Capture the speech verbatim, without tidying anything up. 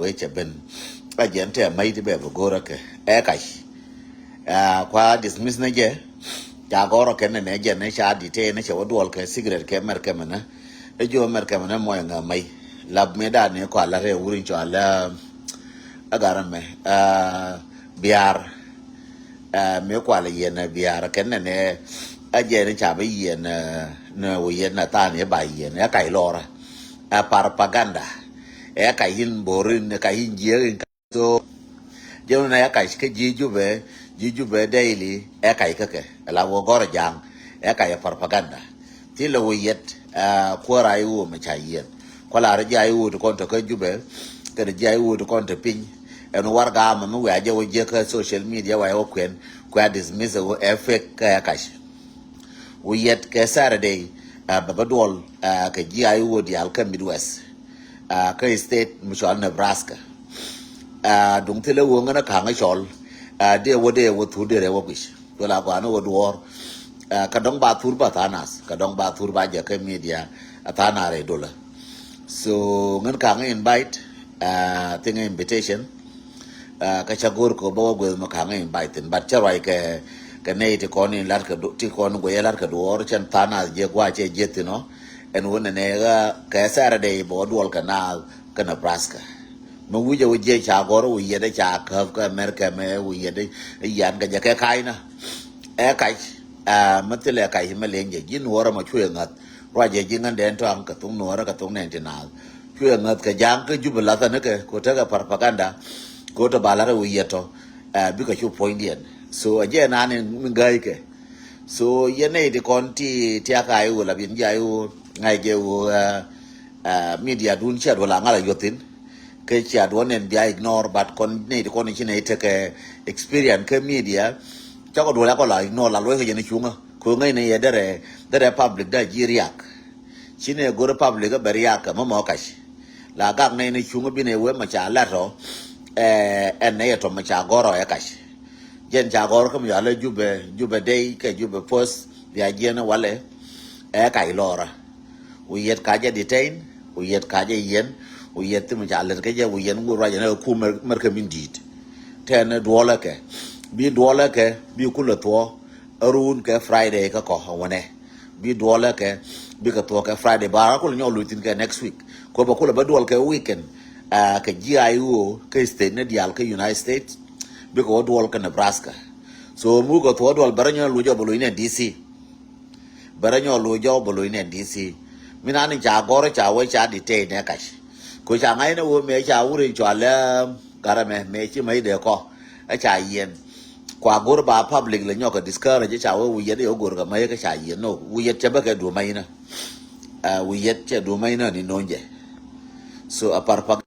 wee cɛ ben. Ɛ jɛn tɛ mɛy ti bɛ bi go̱o̱rä kɛ ɛ kac. Kua dismiss ni jɛ ca gɔrɔ kɛn ni nɛ jɛn ni ca detain ni cɛ wä duɔl kɛ secret kɛ mɛr kɛmɛ ni. Ɛ jiɔ mɛr kɛmɛ ni mɔy ŋa mɛy lap mi da ni kua la rɛ wuri cua la. Ɛ garɛ mɛ biar. Mi kua la yɛn biar kɛn ni nɛ. Ɛ jɛ ni ca bi yɛn ni wä yɛn ni than yɛ ba yɛn ɛ kac lɔrä. Ɛ propaganda. Ɛ kac in borin ɛ kac in jiɛk in. So jɛ wun ɛ kac kä ji̱ Jubɛ, ji̱ Jubɛ daily ɛ kac kä kɛ la wä gɔr ja̱a̱ŋ. Ɛ kac ɛ propaganda. Ti lɛ wä yɛt kuäär a iwuɔ mɛ ca yiɛn. Kua la rɛ ji̱ a iwuɔ ti kɔn tɔ kä Jubɛ kɛ rɛ ji̱ a iwuɔ ti kɔn tɔ piny. Ɛn warɛga mɛ mi wiaa jɛ wä jiɛ kä social media wa yɛ wä kuɛn kua dismiss ɛ wä ɛ fake kä ɛ kac. Wä yɛt kɛ Saturday bɛ bä duɔl kɛ ji̱ a iwuɔ diaal kä Midwest. Kä state mi cɔal Nebraska. Duŋ thilɛ wä ŋän a ka̱ŋ a cɔl. Dee wä dee wä thur dee rɛ wä guic. Wä la gɔaa ni wä duɔɔr. Kä dɔ̱ŋ ba thur ba tha̱a̱ŋ nath kä dɔ̱ŋ ba thur ba jɛ kä media. A tha̱a̱ŋ nath rɛ dolä. So ŋän ka̱ŋ invite. Thiŋ invitation. Kä ca go̱r kɛ bä wä gueth mɛ ka̱ŋ invite thin but cä ruac kɛ kɛ nɛy ti kɔn in lat kɛ ti kɔn guɛyɛ lat kɛ duɔɔr cɛn tha̱a̱ŋ nath jiɛ gua̱a̱ cɛ jiɛ thin ɔ. Ɛn wä nɛnɛ ɣä kɛ Saturday bɛ wä duɔl kɛ naath kä Nebraska. Mɛ wi̱cɛ wä jiɛ ca gɔr wä yɛt ca käp kä America mɛ wä yɛt. Yan kɛ jɛ kɛ ka̱cnä. Ɛ kac. Mɛ thilɛ kac mɛ liɛŋ jɛ ji̱n wä rɔ mɛ cuɛ ŋäth. Ruacɛ ji̱ ŋän dɛn tɔ̱a̱ŋ kɛ thok nuɔ̱ɔ̱rä kɛ thok nɛn ti naath. Cuɛ ŋäth kɛ ja̱a̱ŋ kä Jubɛ lathä ni kɛ ko tekɛ propaganda. Ko te ba la̱rä wä yɛt tɔ. Bikɛ cu puɔ̱nydiɛn so a jɛ naan in mi gäykɛ. So yɛn nɛy ti kɔn ti tiakä a iwuɔ la biɛn ji̱ a iwuɔ ŋa̱c jɛ iwuɔ. Media dun ciat wä la ŋa̱l a yuɔthin. Kɛ ciat wä nɛn bia ignore but kɔn nɛy ti kɔn ci nɛy tekɛ experience kɛ media. Cakɔ duɔl yakɔ la ignore la luɔckɛ jɛ ni cuŋä ko ŋäc ni yɛ derɛ derɛ public da ji̱ riak. Ci nɛ go̱r public bɛ riak kɛ mɔmɔ kac. La gak nɛy ni cuŋä bi nɛ wee mɛ ca lat ɔ. Ɛn nɛ yɛ tɔm mɛ ca gɔr ɔ yɛ kac. Jɛn ca gɔr kä mi yɔalɛ Jubɛ Jubɛ day kɛ Jubɛ post bia jiɛn walɛ. Ɛ kac lɔrä. Wä yɛt ka̱cä detain wä yɛt ka̱cä yɛn. Wä yɛt thim ca lät kä jɛ wä yɛn ŋut ruac ɛn ɛ ku mɛr kɛ min di̱i̱t. Tɛn duɔlɛ kɛ bi duɔlɛ kɛ bi kulɛ thuɔ. Ɛ ruun kɛ Friday kä kɔ ɛ wänɛ bi duɔlɛ kɛ bikɛ thuɔ kɛ Friday ba kulɛ nyɔk luc thin kɛ next week. Kɔ bɛ kulɛ bä duɔl kɛ weekend. Kɛ ji̱ a iwuɔ kä state ni diaal kä United States. Bikɛ wä duɔl kä Nebraska. So mukɛ thuɔ duɔl bɛ rɔ nyɔk luc ɔ bɛ luc ni ɛ D C. Bɛ rɔ nyɔk lo̱c jɔw bä lo̱c nɛn D C. Mi nan in ca gɔr ca wee ca detain nɛ kac. Ko ca ŋa̱c ni wee mëë ca wur in cua lɛ garɛ mɛ mëë ci mäc dee kɔ. Ɛ ca yiɛn. Kua go̱r ba public lɛ nyɔk kɛ discourage ca wee wi̱i̱ yɛt i̱ ɣä go̱r kɛ mäc kä ca yiɛn no wi̱i̱ yɛt cɛ bä kɛ duɔ̱ mäc inä. Wi̱i̱ yɛt cɛ duɔ̱ mäc inä ni no̱o̱ŋ jɛ. So a par pak.